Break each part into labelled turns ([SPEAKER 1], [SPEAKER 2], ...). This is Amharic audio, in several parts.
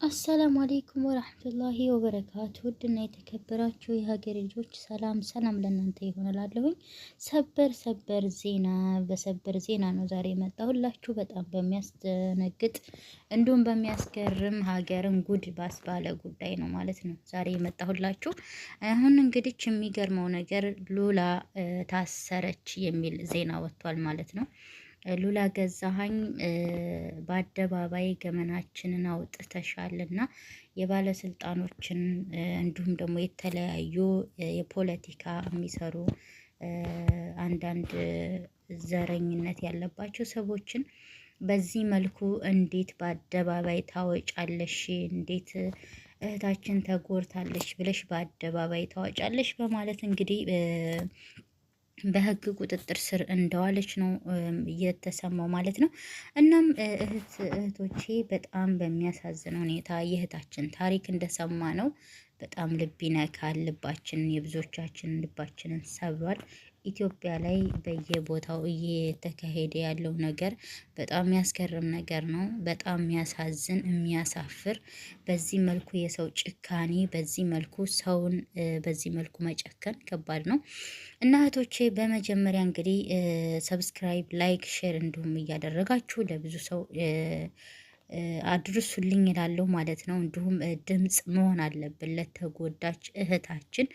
[SPEAKER 1] السلام عليكم ورحمة الله وبركاته። ውድና የተከበራችሁ የሀገሬ ልጆች ሰላም ሰላም ለእናንተ ይሆንላለሁኝ። ሰበር ሰበር ዜና በሰበር ዜና ነው ዛሬ የመጣሁላችሁ። በጣም በሚያስደነግጥ እንዲሁም በሚያስገርም ሀገርን ጉድ ባስባለ ጉዳይ ነው ማለት ነው ዛሬ የመጣሁላችሁ። አሁን እንግዲህ የሚገርመው ነገር ሉላ ታሰረች የሚል ዜና ወጥቷል ማለት ነው። ሉላ ገዛሀኝ በአደባባይ ገመናችንን አውጥተሻልና የባለስልጣኖችን እንዲሁም ደግሞ የተለያዩ የፖለቲካ የሚሰሩ አንዳንድ ዘረኝነት ያለባቸው ሰዎችን በዚህ መልኩ እንዴት በአደባባይ ታወጫለሽ? እንዴት እህታችን ተጎድታለች ብለሽ በአደባባይ ታወጫለሽ? በማለት እንግዲህ በህግ ቁጥጥር ስር እንደዋለች ነው እየተሰማው ማለት ነው። እናም እህት እህቶቼ በጣም በሚያሳዝን ሁኔታ የእህታችን ታሪክ እንደሰማ ነው በጣም ልብ ይነካል። ልባችንን የብዙዎቻችንን ልባችንን ሰብሯል። ኢትዮጵያ ላይ በየቦታው እየተካሄደ ያለው ነገር በጣም የሚያስገርም ነገር ነው። በጣም የሚያሳዝን የሚያሳፍር፣ በዚህ መልኩ የሰው ጭካኔ፣ በዚህ መልኩ ሰውን በዚህ መልኩ መጨከን ከባድ ነው እና እህቶቼ በመጀመሪያ እንግዲህ subscribe፣ like፣ share እንዲሁም እያደረጋችሁ ለብዙ ሰው አድርሱልኝ እላለሁ ማለት ነው። እንዲሁም ድምጽ መሆን አለብን ለተጎዳች እህታችን።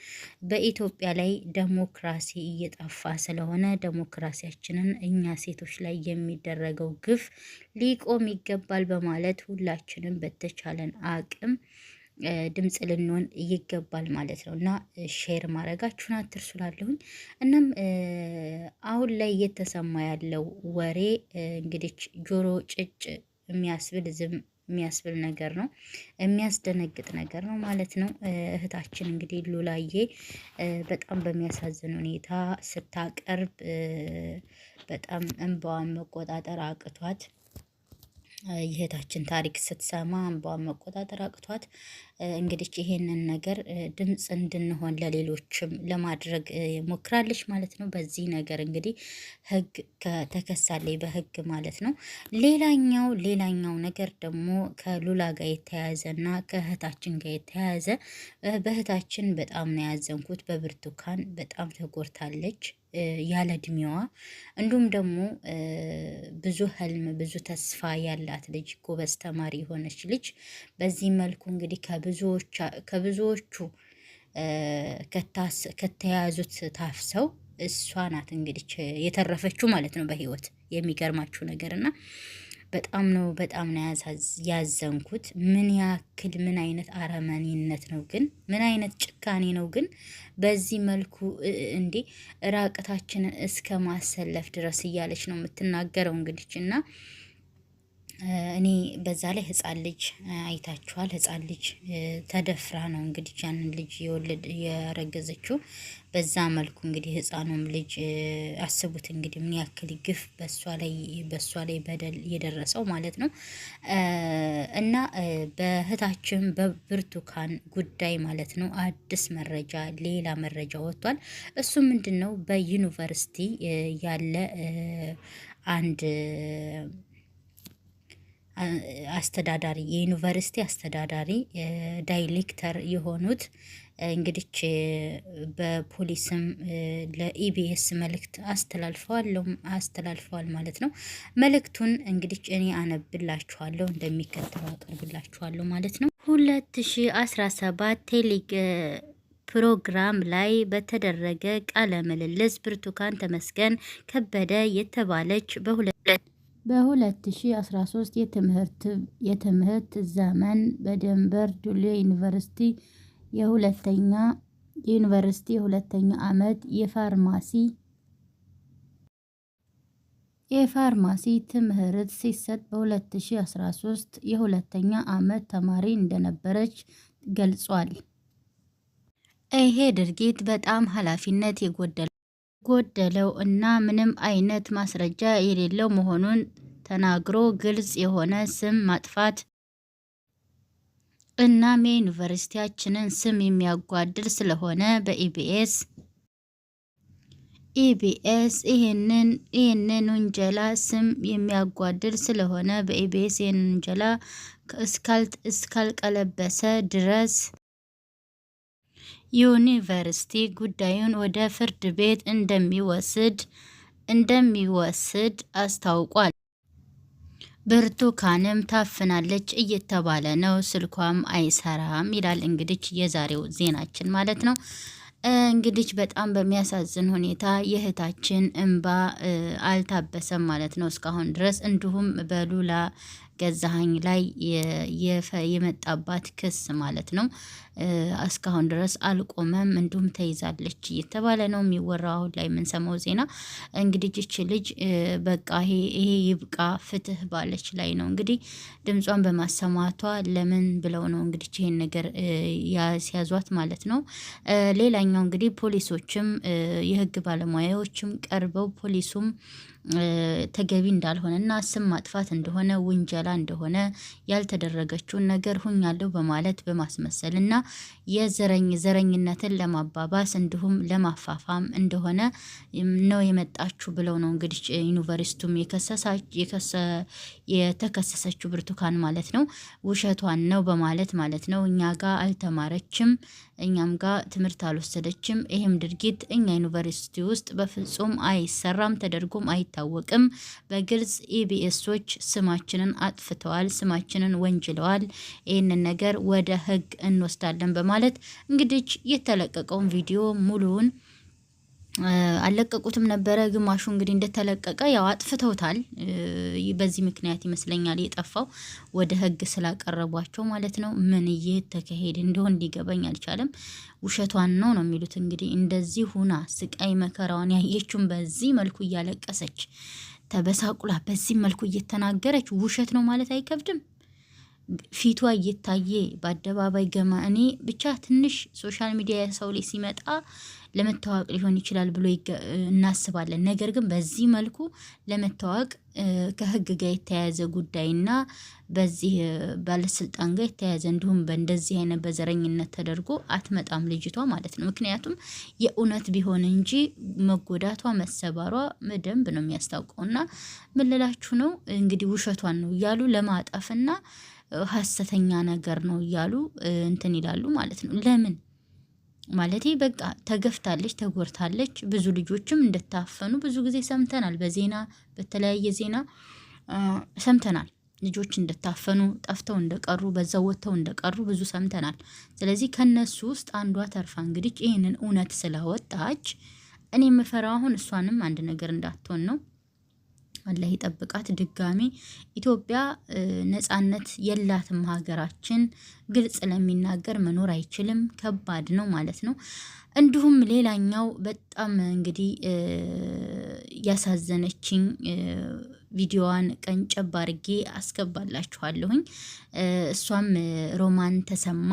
[SPEAKER 1] በኢትዮጵያ ላይ ዴሞክራሲ እየጠፋ ስለሆነ ዴሞክራሲያችንን እኛ ሴቶች ላይ የሚደረገው ግፍ ሊቆም ይገባል በማለት ሁላችንም በተቻለን አቅም ድምጽ ልንሆን ይገባል ማለት ነው። እና share ማድረጋችሁን አትርሱ እላለሁኝ። እናም አሁን ላይ እየተሰማ ያለው ወሬ እንግዲህ ጆሮ ጭጭ የሚያስብል ዝም የሚያስብል ነገር ነው። የሚያስደነግጥ ነገር ነው ማለት ነው። እህታችን እንግዲህ ሉላዬ በጣም በሚያሳዝን ሁኔታ ስታቀርብ በጣም እንባዋን መቆጣጠር አቅቷት፣ የእህታችን ታሪክ ስትሰማ እንባዋን መቆጣጠር አቅቷት እንግዲህ ይሄንን ነገር ድምፅ እንድንሆን ለሌሎችም ለማድረግ ሞክራለች ማለት ነው። በዚህ ነገር እንግዲህ ህግ ከተከሳለች በህግ ማለት ነው። ሌላኛው ነገር ደግሞ ከሉላ ጋር የተያያዘ እና ከእህታችን ጋር የተያያዘ፣ በእህታችን በጣም ነው ያዘንኩት። በብርቱካን በጣም ተጎድታለች ያለ እድሜዋ፣ እንዲሁም ደግሞ ብዙ ህልም ብዙ ተስፋ ያላት ልጅ፣ ጎበዝ ተማሪ የሆነች ልጅ በዚህ መልኩ እንግዲህ ከብዙዎቹ ከተያዙት ታፍሰው እሷ ናት እንግዲህ የተረፈችው ማለት ነው በህይወት። የሚገርማችሁ ነገር እና በጣም ነው ያዘንኩት። ምን ያክል ምን አይነት አረመኔነት ነው ግን? ምን አይነት ጭካኔ ነው ግን? በዚህ መልኩ እንዴ ራቅታችንን እስከ ማሰለፍ ድረስ እያለች ነው የምትናገረው እንግዲህ። እና እኔ በዛ ላይ ህጻን ልጅ አይታችኋል። ህጻን ልጅ ተደፍራ ነው እንግዲህ ያንን ልጅ የወለድ የረገዘችው። በዛ መልኩ እንግዲህ ህፃኑም ልጅ አስቡት እንግዲህ ምን ያክል ግፍ በሷ ላይ በደል የደረሰው ማለት ነው። እና በእህታችን በብርቱካን ጉዳይ ማለት ነው አዲስ መረጃ ሌላ መረጃ ወጥቷል። እሱ ምንድን ነው? በዩኒቨርሲቲ ያለ አንድ አስተዳዳሪ፣ የዩኒቨርሲቲ አስተዳዳሪ ዳይሬክተር የሆኑት እንግዲህ በፖሊስም ለኢቢኤስ መልእክት አስተላልፈዋል ማለት ነው። መልእክቱን እንግዲህ እኔ አነብላችኋለሁ፣ እንደሚከተለው አቀርብላችኋለሁ ማለት ነው። 2017 ቴሌ ፕሮግራም ላይ በተደረገ ቃለ ምልልስ ብርቱካን ተመስገን ከበደ የተባለች በ2013 የትምህርት ዘመን በደንበር ዶሎ ዩኒቨርሲቲ የሁለተኛ ዓመት የፋርማሲ ትምህርት ሲሰጥ በ2013 የሁለተኛ ዓመት ተማሪ እንደነበረች ገልጿል። ይሄ ድርጊት በጣም ኃላፊነት የጎደለው እና ምንም አይነት ማስረጃ የሌለው መሆኑን ተናግሮ ግልጽ የሆነ ስም ማጥፋት እናም የዩኒቨርሲቲያችንን ስም የሚያጓድል ስለሆነ በኢቢኤስ ኢቢኤስ ይህንን ውንጀላ ስም የሚያጓድል ስለሆነ በኢቢኤስ ይህንን ውንጀላ እስካልቀለበሰ ድረስ ዩኒቨርሲቲ ጉዳዩን ወደ ፍርድ ቤት እንደሚወስድ አስታውቋል። ብርቱካንም ታፍናለች እየተባለ ነው። ስልኳም አይሰራም ይላል እንግዲህ የዛሬው ዜናችን ማለት ነው። እንግዲህ በጣም በሚያሳዝን ሁኔታ የእህታችን እንባ አልታበሰም ማለት ነው እስካሁን ድረስ። እንዲሁም በሉላ ገዛሀኝ ላይ የመጣባት ክስ ማለት ነው እስካሁን ድረስ አልቆመም። እንዲሁም ተይዛለች እየተባለ ነው የሚወራው አሁን ላይ የምንሰማው ዜና። እንግዲህ ይቺ ልጅ በቃ ይሄ ይብቃ ፍትህ ባለች ላይ ነው እንግዲህ ድምጿን በማሰማቷ ለምን ብለው ነው እንግዲህ ይሄን ነገር ያስያዟት ማለት ነው። ሌላኛው እንግዲህ ፖሊሶችም የህግ ባለሙያዎችም ቀርበው ፖሊሱም ተገቢ እንዳልሆነና ስም ማጥፋት እንደሆነ ውንጀላ እንደሆነ ያልተደረገችውን ነገር ሁኛለሁ በማለት በማስመሰል እና ዘረኝነትን ለማባባስ እንዲሁም ለማፋፋም እንደሆነ ነው የመጣችሁ ብለው ነው እንግዲህ ዩኒቨርሲቲውም የተከሰሰችው ብርቱካን ማለት ነው። ውሸቷን ነው በማለት ማለት ነው። እኛ ጋር አልተማረችም፣ እኛም ጋር ትምህርት አልወሰደችም። ይህም ድርጊት እኛ ዩኒቨርሲቲ ውስጥ በፍጹም አይሰራም፣ ተደርጎም አይታወቅም። በግልጽ ኢቢኤሶች ስማችንን አጥፍተዋል፣ ስማችንን ወንጅለዋል። ይህንን ነገር ወደ ህግ እንወስዳለን በማለት እንግዲህ የተለቀቀውን ቪዲዮ ሙሉውን አልለቀቁትም ነበረ። ግማሹ እንግዲህ እንደተለቀቀ ያው አጥፍተውታል። በዚህ ምክንያት ይመስለኛል የጠፋው ወደ ህግ ስላቀረቧቸው ማለት ነው። ምን እየተካሄደ እንደሆን ሊገባኝ አልቻለም። ውሸቷን ነው ነው የሚሉት እንግዲህ እንደዚህ ሁና ስቃይ መከራዋን ያየችውን በዚህ መልኩ እያለቀሰች ተበሳቁላ በዚህ መልኩ እየተናገረች ውሸት ነው ማለት አይከብድም። ፊቷ እየታየ በአደባባይ ገማ እኔ ብቻ ትንሽ social media ሰው ላይ ሲመጣ ለመታወቅ ሊሆን ይችላል ብሎ እናስባለን። ነገር ግን በዚህ መልኩ ለመታወቅ ከህግ ጋር የተያያዘ ጉዳይና በዚህ ባለስልጣን ጋር የተያያዘ እንዲሁም በእንደዚህ አይነት በዘረኝነት ተደርጎ አትመጣም ልጅቷ ማለት ነው። ምክንያቱም የእውነት ቢሆን እንጂ መጎዳቷ መሰባሯ በደንብ ነው የሚያስታውቀው። እና ምን ልላችሁ ነው እንግዲህ ውሸቷን ነው እያሉ ለማጠፍና ሀሰተኛ ነገር ነው እያሉ እንትን ይላሉ ማለት ነው። ለምን ማለቴ በቃ ተገፍታለች፣ ተጎድታለች። ብዙ ልጆችም እንደታፈኑ ብዙ ጊዜ ሰምተናል። በዜና በተለያየ ዜና ሰምተናል። ልጆች እንደታፈኑ ጠፍተው እንደቀሩ በዛው ወጥተው እንደቀሩ ብዙ ሰምተናል። ስለዚህ ከነሱ ውስጥ አንዷ ተርፋ እንግዲህ ይህንን እውነት ስላወጣች እኔ የምፈራው አሁን እሷንም አንድ ነገር እንዳትሆን ነው። አላህ ይጠብቃት። ድጋሚ ኢትዮጵያ ነጻነት የላትም ሀገራችን። ግልጽ ለሚናገር መኖር አይችልም፣ ከባድ ነው ማለት ነው። እንዲሁም ሌላኛው በጣም እንግዲህ ያሳዘነችኝ ቪዲዮዋን ቀንጨብ አድርጌ አስገባላችኋለሁኝ። እሷም ሮማን ተሰማ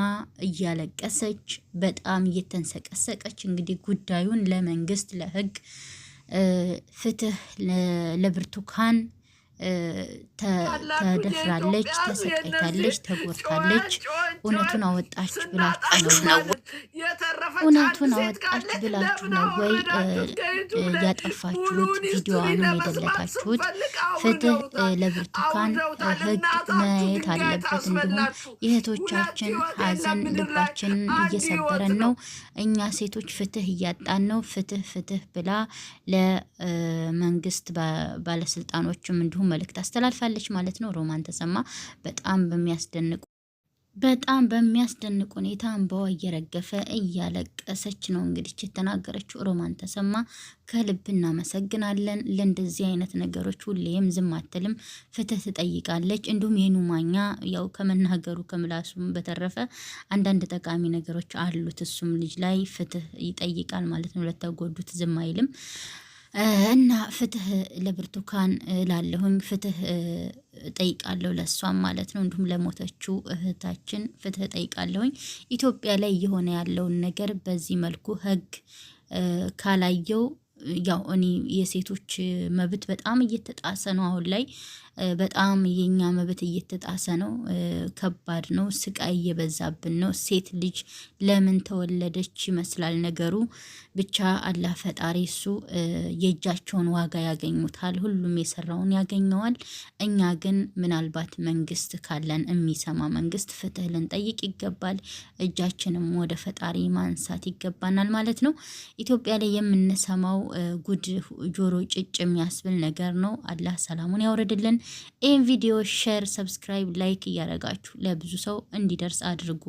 [SPEAKER 1] እያለቀሰች በጣም እየተንሰቀሰቀች እንግዲህ ጉዳዩን ለመንግስት ለህግ ፍትህ ለብርቱካን ተደፍራለች፣ ተሰቃይታለች፣ ተጎድታለች። እውነቱን አወጣች ብላችሁ ነው እውነቱን አወጣች ብላችሁ ነው ወይ ያጠፋችሁት? ቪዲዮዋንም የደለታችሁት? ፍትህ ለብርቱካን ህግ ማየት አለበት። እንዲሁም የእህቶቻችን ሀዘን ልባችንን እየሰበረን ነው። እኛ ሴቶች ፍትህ እያጣን ነው። ፍትህ ፍትህ ብላ ለመንግስት ባለስልጣኖችም እንዲሁም መልእክት አስተላልፋለች ማለት ነው። ሮማን ተሰማ በጣም በሚያስደንቅ ሁኔታ እንባዋ እየረገፈ እያለቀሰች ነው እንግዲህ የተናገረችው። ሮማን ተሰማ ከልብ እናመሰግናለን። ለእንደዚህ አይነት ነገሮች ሁሌም ዝም አትልም፣ ፍትህ ትጠይቃለች። እንዲሁም የኑማኛ ያው ከመናገሩ ከምላሱም በተረፈ አንዳንድ ጠቃሚ ነገሮች አሉት። እሱም ልጅ ላይ ፍትህ ይጠይቃል ማለት ነው። ለተጎዱት ዝም አይልም። እና ፍትህ ለብርቱካን ላለሁኝ ፍትህ ጠይቃለሁ ለእሷም ማለት ነው። እንዲሁም ለሞተችው እህታችን ፍትህ ጠይቃለሁኝ። ኢትዮጵያ ላይ እየሆነ ያለውን ነገር በዚህ መልኩ ህግ ካላየው ያው እኔ የሴቶች መብት በጣም እየተጣሰ ነው አሁን ላይ። በጣም የኛ መብት እየተጣሰ ነው። ከባድ ነው። ስቃይ እየበዛብን ነው። ሴት ልጅ ለምን ተወለደች ይመስላል ነገሩ። ብቻ አላህ ፈጣሪ እሱ የእጃቸውን ዋጋ ያገኙታል። ሁሉም የሰራውን ያገኘዋል። እኛ ግን ምናልባት መንግስት ካለን የሚሰማ መንግስት ፍትህ ልንጠይቅ ይገባል። እጃችንም ወደ ፈጣሪ ማንሳት ይገባናል ማለት ነው። ኢትዮጵያ ላይ የምንሰማው ጉድ ጆሮ ጭጭ የሚያስብል ነገር ነው። አላህ ሰላሙን ያውርድልን። ይህን ቪዲዮ share፣ subscribe፣ like እያደረጋችሁ ለብዙ ሰው እንዲደርስ አድርጉ።